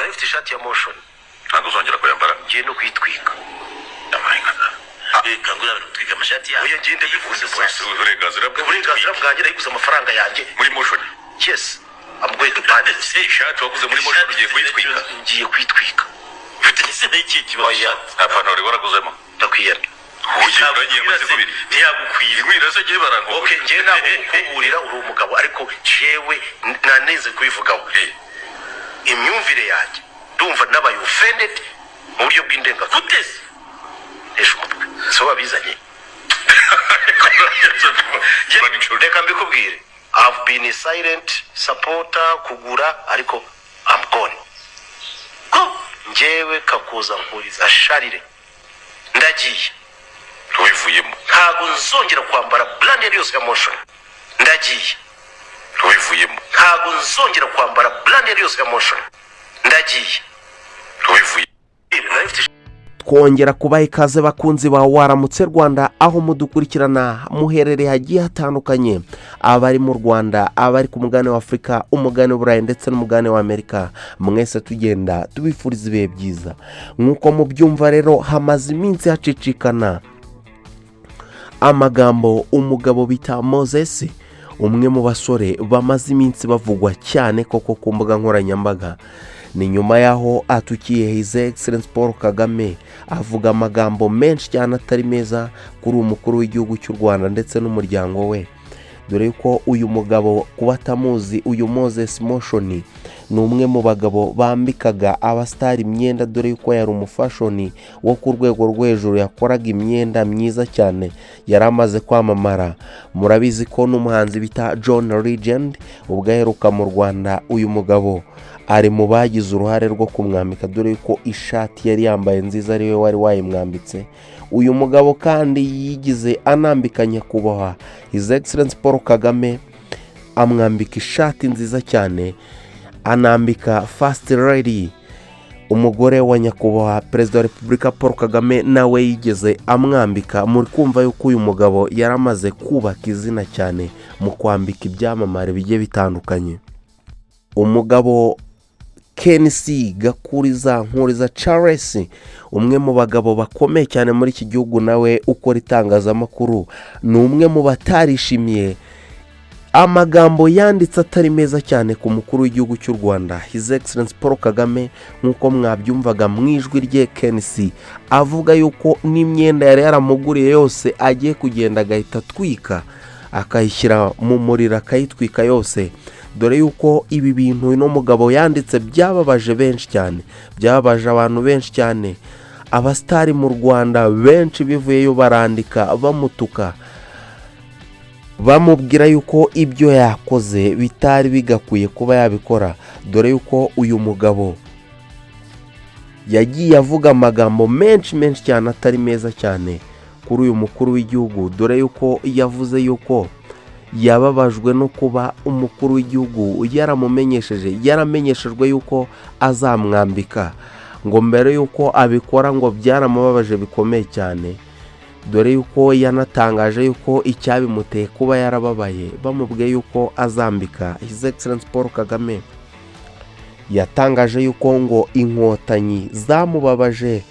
Nari mfite ishati ya Moshions. Ntabwo uzongera kuyambara. Ngiye no kuyitwika. Kangurira abantu gutwika amashati yabo. Oya, ngende bivuze. Wese uburenganzira bwe. Uburenganzira bwanjye, nayiguze amafaranga yanjye. Muri Moshions? Yes, I'm going to burn it. Ishati waguze muri Moshions ugiye kuyitwika? Ngiye kuyitwika. Ufite ese n'iki kibazo? Oya. Nta pantaro wari waraguzemo? Ndakwiyana. Ugiye uragiye maze kubiri. Ntiyagukwira. Inkwira se gihe barankuburira. Okay, njyewe ntabwo kukuburira, uri umugabo, ariko jewe naneze kubivugaho. Imyumvire yanjye, ndumva nabaye offended mu buryo bw'indengakamere. Gute se? Esha umutwe si wowe wabizanye. Reka mbikubwire, I've been a silent supporter kugura, ariko I'm gone. Ko Njyewe Kakuza Nkuriza Sharire, ndagiye. Tubivuyemo. Ntabwo nzongera kwambara brand yose ya Moshions. Ndagiye. Tubivuyemo. Ntabwo nzongera kwambara brand yose ya Moshions. Ndagiye. Tubivuye. Nari mfite Twongera kubaha ikaze, bakunzi ba Waramutse Rwanda, aho mudukurikirana muherereye hagiye hatandukanye, abari mu Rwanda, abari ku mugabane wa Afurika, umugabane w'Uburayi ndetse n'umugabane wa Amerika. Mwese tugenda tubifuriza ibihe byiza. Nk'uko mubyumva rero, hamaze iminsi hacicikana amagambo umugabo bita Moses, umwe mu basore bamaze iminsi bavugwa cyane koko ku mbuga nkoranyambaga. Ni nyuma y'aho atukiye His Excellence Paul Kagame, avuga amagambo menshi cyane atari meza kuri uyu mukuru w'igihugu cy'u Rwanda ndetse n'umuryango we. Dore ko uyu mugabo, kuba atamuzi, uyu Moses Moshions ni umwe mu bagabo bambikaga abasitari imyenda, dore yuko yari umufashion wo ku rwego rwo hejuru, yakoraga imyenda myiza cyane, yari amaze kwamamara. Murabizi ko n'umuhanzi bita John Legend, ubwo aheruka mu Rwanda, uyu mugabo ari mu bagize uruhare rwo kumwambika, dore yuko ishati yari yambaye nziza ari we wari wayimwambitse. Uyu mugabo kandi yigize anambika nyakubahwa His Excellence Paul Kagame, amwambika ishati nziza cyane, anambika First Lady, umugore wa nyakubahwa Perezida wa Repubulika Paul Kagame, nawe yigeze amwambika. Muri kumva yuko uyu mugabo yari amaze kubaka izina cyane mu kwambika ibyamamare bigiye bitandukanye. Umugabo KNC, Gakuriza Nkuriza Charles, umwe mu bagabo bakomeye cyane muri iki gihugu, nawe ukora itangazamakuru, ni umwe mu batarishimiye amagambo yanditse atari meza cyane ku mukuru w'igihugu cy'u Rwanda, His Excellence Paul Kagame. Nk'uko mwabyumvaga mu ijwi rye, KNC avuga yuko n'imyenda yari yaramuguriye yose agiye kugenda agahita atwika, akayishyira mu muriro akayitwika yose. Dore yuko ibi bintu uno mugabo yanditse byababaje benshi cyane, byababaje abantu benshi cyane. Abasitari mu Rwanda benshi bivuyeyo barandika bamutuka, bamubwira yuko ibyo yakoze bitari bigakwiye kuba yabikora. Dore yuko uyu mugabo yagiye avuga amagambo menshi menshi cyane atari meza cyane kuri uyu mukuru w'igihugu. Dore yuko yavuze yuko yababajwe no kuba umukuru w'igihugu yaramumenyesheje, yaramenyeshejwe yuko azamwambika, ngo mbere yuko abikora ngo byaramubabaje bikomeye cyane. Dore yuko yanatangaje yuko icyabimuteye kuba yarababaye bamubwiye yuko azambika His Excellence Paul Kagame. Yatangaje yuko ngo Inkotanyi zamubabaje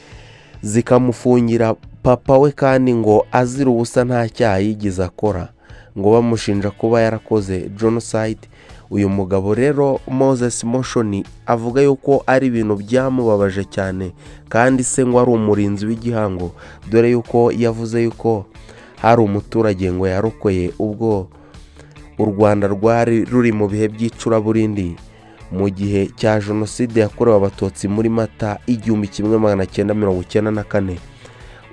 zikamufungira papa we, kandi ngo azira ubusa, nta cyaha yigeze akora, ngo bamushinja kuba yarakoze jenoside. Uyu mugabo rero Moses Moshions avuga yuko ari ibintu byamubabaje cyane, kandi se ngo ari umurinzi w'igihango. Dore yuko yavuze yuko hari umuturage ngo yarokoye ubwo u Rwanda rwari ruri mu bihe by'icuraburindi mu gihe cya Jenoside yakorewe Abatutsi muri Mata 1994.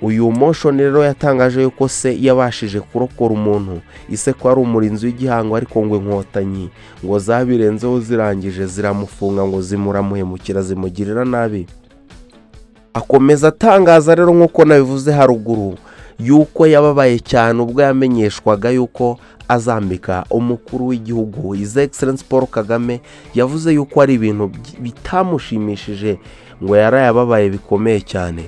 Uyu Moshions rero yatangaje yuko se yabashije kurokora umuntu, ise ko ari umurinzi w'igihango, ariko ngo Inkotanyi ngo zabirenzeho, zirangije ziramufunga, ngo zimuramuhemukira, zimugirira nabi. Akomeza atangaza rero, nk'uko nabivuze haruguru, yuko yababaye cyane ubwo yamenyeshwaga yuko azambika umukuru w'igihugu His Excellence Paul Kagame. Yavuze yuko ari ibintu bitamushimishije, ngo yarayababaye bikomeye cyane.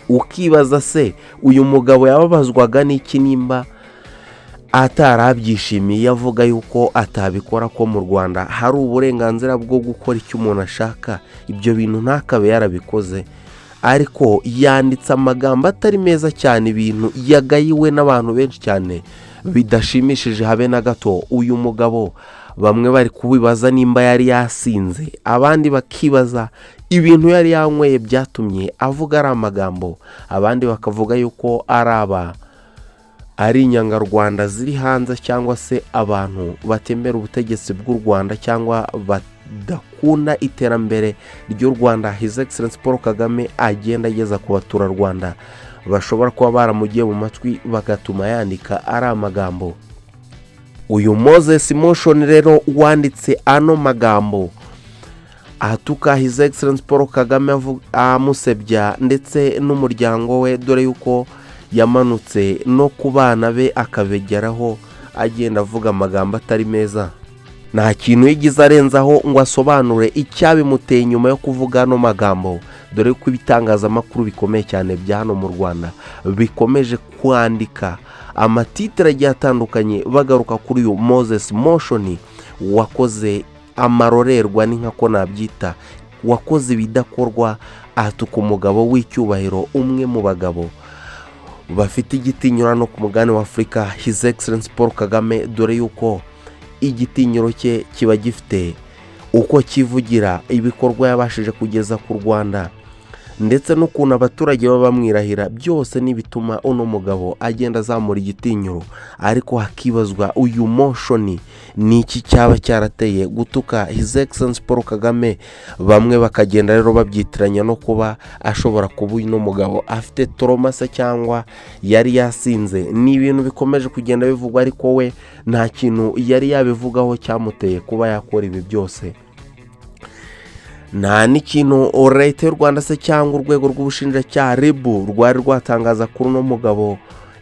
Ukibaza se uyu mugabo yababazwaga n'iki nimba Atarabyishimiye, avuga yuko atabikora, ko mu Rwanda hari uburenganzira bwo gukora icyo umuntu ashaka, ibyo bintu ntakabe yarabikoze. Ariko yanditse amagambo atari meza cyane, ibintu yagayiwe n'abantu benshi cyane, bidashimishije habe na gato. Uyu mugabo bamwe bari kubibaza nimba yari yasinze, abandi bakibaza ibintu yari yanyweye byatumye avuga ari amagambo, abandi bakavuga yuko ari aba ari inyangarwanda ziri hanze, cyangwa se abantu batemera ubutegetsi bw'u Rwanda cyangwa badakunda iterambere ry'u Rwanda His Excellence Paul Kagame agenda ageza ku baturarwanda, bashobora kuba baramugiye mu matwi bagatuma yandika ari amagambo. Uyu Moses Moshions rero wanditse ano magambo atuka His Excellence Paul Kagame, amusebya ndetse n'umuryango we, dore yuko yamanutse no ku bana be akabegeraho, agenda avuga amagambo atari meza. Nta kintu yigize arenzaho ngo asobanure icyabimuteye nyuma yo kuvuga ano magambo, dore ko ibitangazamakuru bikomeye cyane bya hano mu Rwanda bikomeje kwandika amatitire agiye atandukanye bagaruka kuri uyu Moses Moshions wakoze amarorerwa, ni nka ko nabyita, wakoze ibidakorwa, atuka umugabo w'icyubahiro, umwe mu bagabo bafite igitinyiro no ku mugabane wa Afurika, His Excellence Paul Kagame, dore yuko igitinyiro cye kiba gifite uko kivugira, ibikorwa yabashije kugeza ku Rwanda ndetse n'ukuntu abaturage baba bamwirahira, byose n'ibituma uno mugabo agenda azamura igitinyiro. Ariko hakibazwa uyu Moshions ni iki cyaba cyarateye gutuka His Excellence Paul Kagame? Bamwe bakagenda rero babyitiranya no kuba ashobora kuba uno mugabo afite trauma se cyangwa yari yasinze. Ni ibintu bikomeje kugenda bivugwa, ariko we nta kintu yari yabivugaho cyamuteye kuba yakora ibi byose. Nta n'ikintu Leta y'u Rwanda se cyangwa urwego rw'ubushinjacyaha RIB rwari rwatangaza kuri uno mugabo.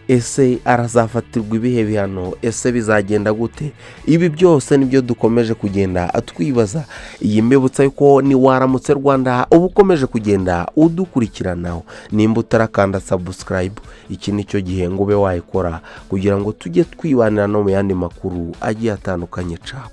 Ese arazafatirwa ibihe bihano? Ese bizagenda gute? Ibi byose nibyo dukomeje kugenda twibaza. Iyi mbibutsa yuko ni Waramutse Rwanda uba ukomeje kugenda udukurikiranaho. Nimba utarakanda subscribe, iki ni cyo gihe ngo ube wayikora kugira ngo tujye twibanira no mu yandi makuru agiye atandukanye. Caho.